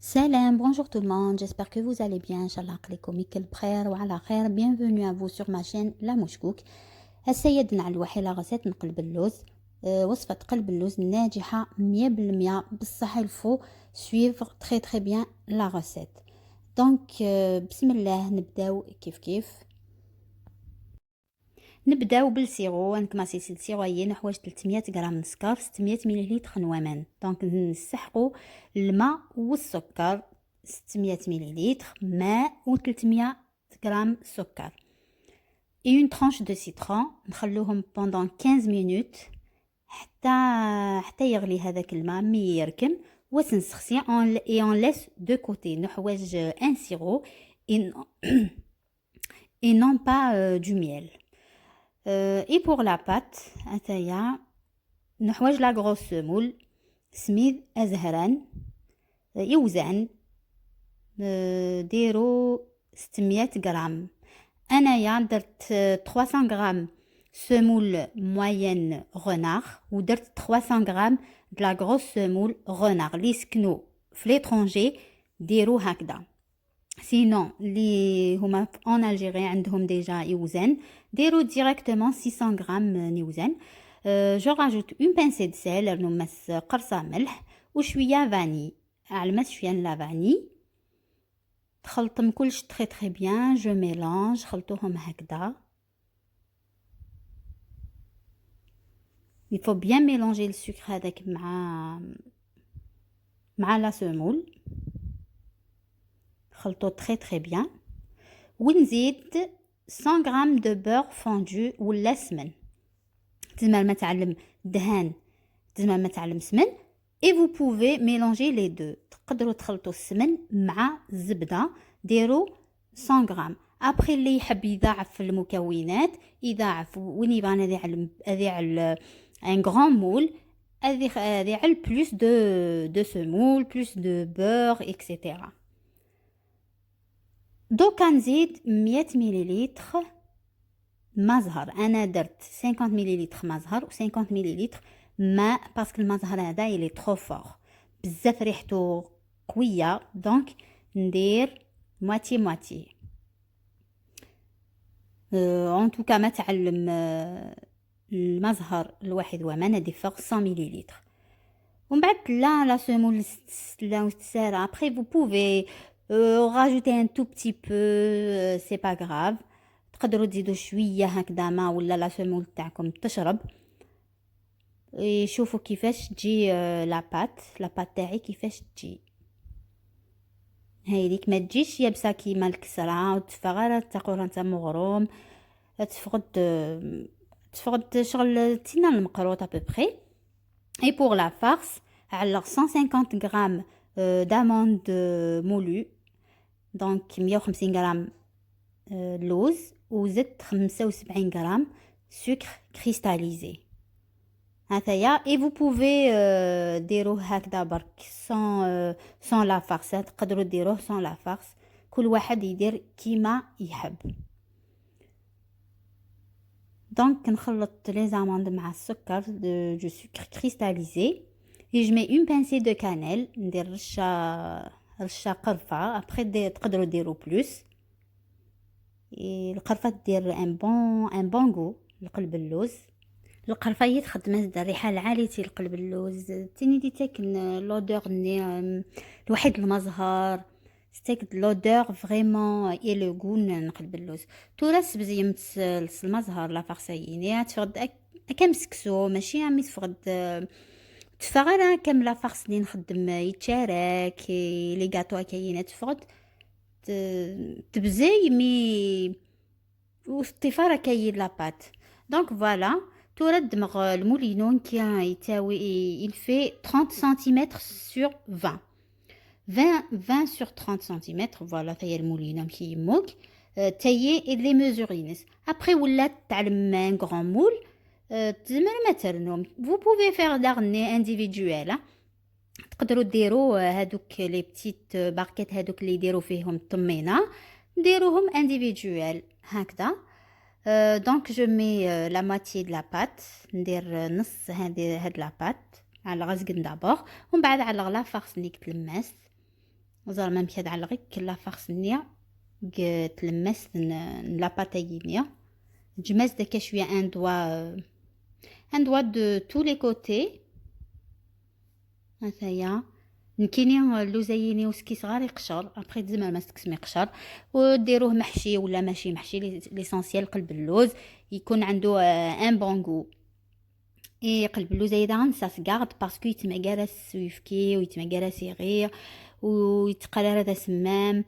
سلام, bonjour tout le monde, j'espère que vous allez bien. إن شاء الله عقلكم يكل بخير وعلى خير. Bienvenue à vous sur ma chaîne La Mouchkouk. السيد الوحي la recette نقلب اللوز. وصفة قلب اللوز ناجحة 100%, بصح il faut suivre très très bien la recette. Donc بسم الله, نبداو كيف كيف. نبداو بال sirop. نكماسي ال sirop هي نحوج 300 غرام سكر, 600 مليلتر نوامان. donc نسحقوا الماء والسكر, 600 مليلتر ماء و 300 غرام سكر et une tranche de citron. نخلوهم pendant 15 minutes حتى يغلي هذاك الماء مي يركم وسنسخسي et on laisse de côté. نحوج un sirop et non pas du miel. Et pour la pâte أتايا نحوج la grosse semoule, سميد أزهران يوزن, ديرو 600 غرام. انايا درت 300 غرام semoule moyenne Renard ودرت 300 غرام de la grosse semoule Renard. اللي يسكنوا في l'étranger ديرو هكذا, sinon اللي هما en Algérie عندهم déjà يوزن, ديرو directement 600 غرام نيوزن. je rajoute une pincée de sel, نمس قرصه ملح وشويه vanille, علمس شويه la vanille. تخلطم كلش très très bien, je mélange. خلطوهم هكذا. Il faut bien mélanger le sucre هذاك مع la semoule. خلطو très très bien ونزيد 100 غرام de beurre fondu ولا سمن. تزمر ما تعلم دهان, تزمر ما تعلم سمن, et vous pouvez mélanger les deux. تقدروا تخلطوا السمن مع الزبده. ديروا 100 غرام. après اللي يحب يضاعف المكونات يضاعف, وين يبغى هذه على un grand moule, هذه على plus de semoule, plus de beurre, et cetera. دوكا نزيد 100 مليلتر مزهر. انا درت 50 مليلتر مزهر و 50 مليلتر ماء, parce que المزهر هذا il est trop fort بزاف, ريحته قويه, donc ندير moitié moitié. en tout cas ما تعلم المزهر الواحد وما ندير 100 مليلتر. ومن بعد la semoule لا تسارع. après vous pouvez rajouter un tout petit peu, c'est pas grave. تقدروا تزيدوا شويه هكذا ما ولا la semoule تاعكم تشرب. شوفوا كيفاش تجي la pâte تاعي كيفاش تجي. هايديك ما تجيش يابسه كيما الكسره وتفغ تاقور انت مغروم, تفقد شغل تينا المقروط à peu près. et pour la farce على 150 غرام d'amandes moulues, donc 150 غرام لوز وزدت 75 غرام sucre cristallisé هذايا. et vous pouvez ديروه هكذا برك sans la farce, تقدروا ديروه sans la farce, كل واحد يدير كيما يحب. donc نخلط les amandes مع السكر, du sucre cristallisé, et je mets une pincée de cannelle. ندير رشه قرفه. après تقدروا ديروا plus. القرفه دير un bon goût لقلب اللوز. القرفه هي تخدم الريحه العاليه القلب اللوز, تاني دي تاكن l'odeur ني الواحد المزهر ستاك l'odeur vraiment et le goût نقلب اللوز. توراس بزيمت المزهر la farce يني تفقد كم سكسو ماشي عمي تفقد تفغ كم la farce اللي نخدم يتشارك les gâteaux كاينه تفقد تبزي mais والطفاره كاين la pâte. donc voilà, تورد دمغ ال moule ينو كي يتاوي, il fait 30 centimètres sur 20, 20 20 sur 30 centimètres. voilà, تاهي ال moule ينو كي يموك تاهي les mesures ينس. après ولات تعلم un grand moule تزمر ما ترنوم, vous pouvez faire دارني individuel. تقدروا ديروا هادوك les petites barquettes هادوك اللي يديروا فيهم الطمينه, ديروهم individuel هكذا. donc je mets la moitié de la pâte, ندير نص هاد la pâte على غزقن d'abord, ومن بعد على la farce اللي تلمس. زعما مشات على غير la farce نيا تلمست la pâte نيا جماز داك شويه un doigt de tous les côtés. هذايا نكيني اللوزيني وسكي صغار يقشر après زعما ما تكسمي قشر وديروه محشي ولا ماشي محشي. L'essentiel قلب اللوز يكون عنده un bon goût. Et قلب اللوز ايضا ça se garde parce que يتمقرس ويفكي ويتمقرس يغير ويتقال هذا سمام.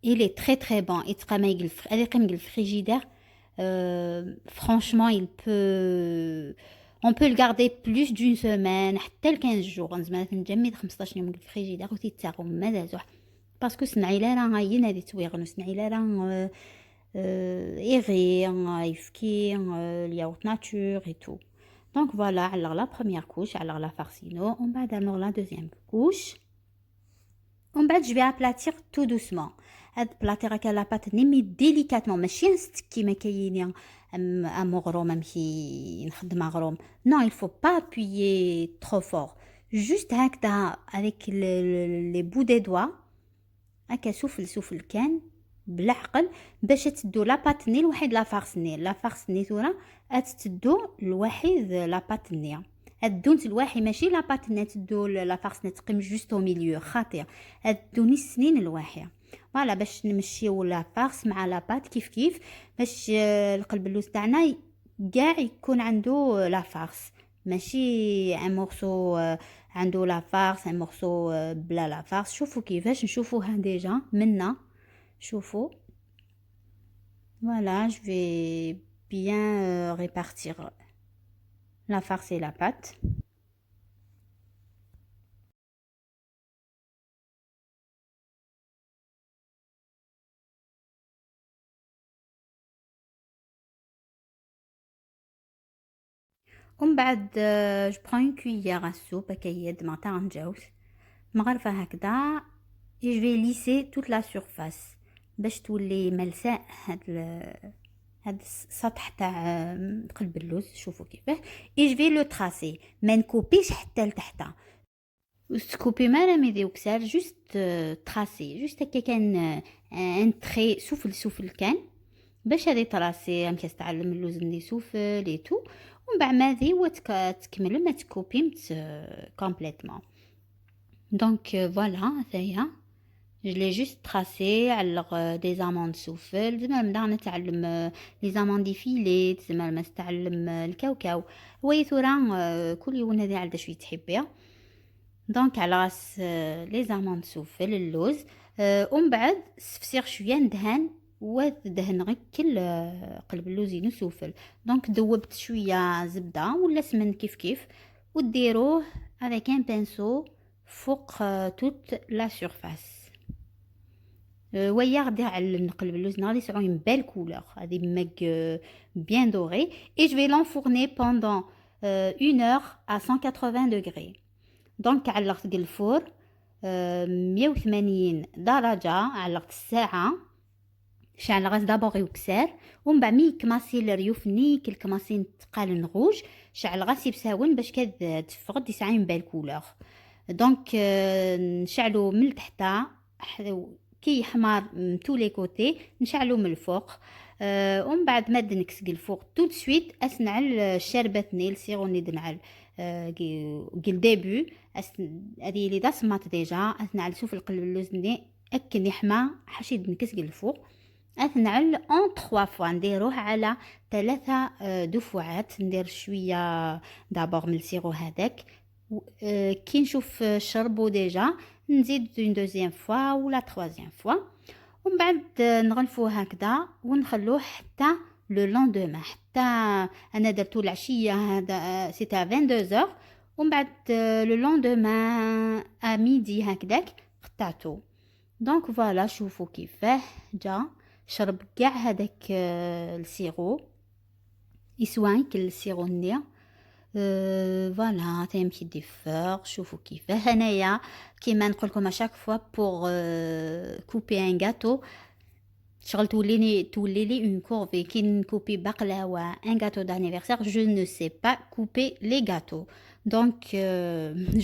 Il est très très bon. يتقى ما يقلف هذا يقيم ال frigidaire. Franchement, il peut on peut le garder plus d'une semaine حتى ل 15 jours. زعما نجمد 15 يوم في ال frigidaire وتيتاغو ماذا زوح parce que سنعيلا راه غاين هادي تويغن سنعيلا راه إيغي يفكي ال yaourt nature et tout. Donc voilà, على la première couche على la farce ينو ومن بعد la deuxième couche ومن بعد je vais aplatir tout doucement. هاد aplatir هكا la pâte ني mais délicatement ماشي نستكي ما كاين ام غروم امشي نخدم غروم. Non, il faut pas appuyer trop fort, juste هكذا avec les bouts des doigts هكا سفل سفل كان بالعقل باش تدو la pâte ني لواحد la farce ني la farce ني ثورا تدو لواحد la pâte ني الدونت الواحي ماشي la pâte ني تدو la farce ني تقيم juste au milieu خاطئ الدوني السنين الواحي. Voilà, باش نمشيو la farce مع la pâte كيف كيف باش القلب اللوز تاعنا كاع يكون عنده la farce ماشي un morceau عنده la farce, un morceau بلا la farce. شوفوا كيفاش نشوفوها déjà منا شوفوا. Voilà, je vais bien répartir la farce et la pâte. ومن بعد je prends une cuillère à soupe هكايا ما تاع نجاوس مغرفه هكذا et je vais lisser toute la surface باش تولي ملساء هاد السطح تاع قلب اللوز. شوفوا كيفاه et je vais le tracer. ما نكوبيش حتى لتحت تكوبي ما راه ميدي وكسار juste tracer, juste هكا كان un trait سفل سفل كان باش هذه tracer امشي تعلم اللوز ندي سفل et tout. ومن بعد ما ذي تكمل ما تكوبي complètement. Donc voilà, هذايا je l'ai juste tracé على des amandes سوفل زعما نبدا نتعلم les amandes effilées زعما ما نتعلم الكاوكاو وي ثورا كل يوم هذه على شويه تحبيه. Donc على راس les amandes سوفل اللوز ومن بعد سفسير شويه ندهن ودهن غير كل قلب اللوز سوفل. Donc ذوبت شويه زبده ولا سمن كيف كيف وديروه avec un pinceau فوق toute la surface. ويا غادي على نقلب اللوز غادي يسعو une belle couleur غادي مك bien doré et je vais l'enfourner pendant une heure à 180 degrés. Donc علقت ديال ال four 180 درجة علقت الساعة شعل غاز d'abord يكسر ومن بعد مي كماسي الريوف نيك الكماسي تقال روج شعل غاز بساون باش كاد تفقد يسعى une belle couleur. Donc نشعلو من التحت كي يحمر من tous les côtés نشعلو من الفوق ومن بعد ما دنكس الفوق tout de suite اسنعل الشربات نيل sirop ندنعل كي début هذه لي داسمات déjà اسنعل سوف القلب اللوز ني اكن يحمى حاشي دنكس الفوق اثنعل en 3 fois نديروه على ثلاثة دفعات ندير شويه d'abord من ال sirop هذاك كي نشوف شربو déjà نزيد une deuxième fois ولا troisième fois ومن بعد نغلفوه هكذا ونخلوه حتى le lendemain حتى انا درتو العشيه هذا c'était 22 heures ومن بعد le lendemain à midi هكذاك قطعتو. Donc voilà, شوفوا كيفاه جا شرب كاع هذاك ال sirop يسوان كل ال sirop نيا. Voilà, تيمشي دي فور شوفوا كيفاه هنايا كيما نقول لكم à chaque fois, pour couper un gâteau شغل توليني تولي لي une corvée كي نكوبي بقلاوه un gâteau d'anniversaire. Je ne sais pas couper les gâteaux, donc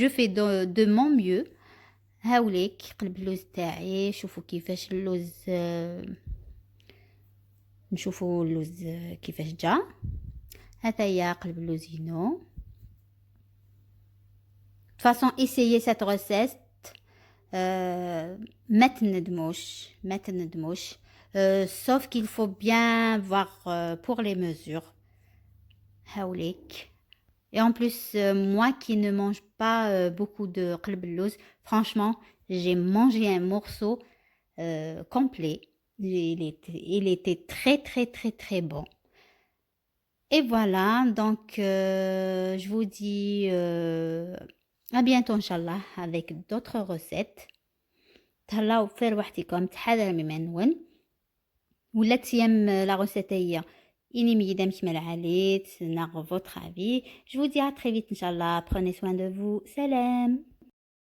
je fais de mon mieux. هاوليك قلب اللوز تاعي، شوفوا كيفاش اللوز، نشوفوا اللوز كيفاش جا. هذا قلب اللوز ينو. De toute façon, essayez cette recette. ما تندموش ما تندموش, sauf qu'il faut bien voir pour les mesures. هاوليك. Et en plus, moi qui ne mange pas beaucoup de قلب اللوز, franchement, j'ai mangé un morceau complet. Il était très très très très bon. Et voilà, donc je vous dis à bientôt, إن شاء الله, avec d'autres recettes. تهلاو في رواحتكم تحذر من نون ولا تيام la recette هي إني ميدام كيما العاليت ناغ votre avis. Je vous dis à très vite, إن شاء الله. Prenez soin de vous. سلام.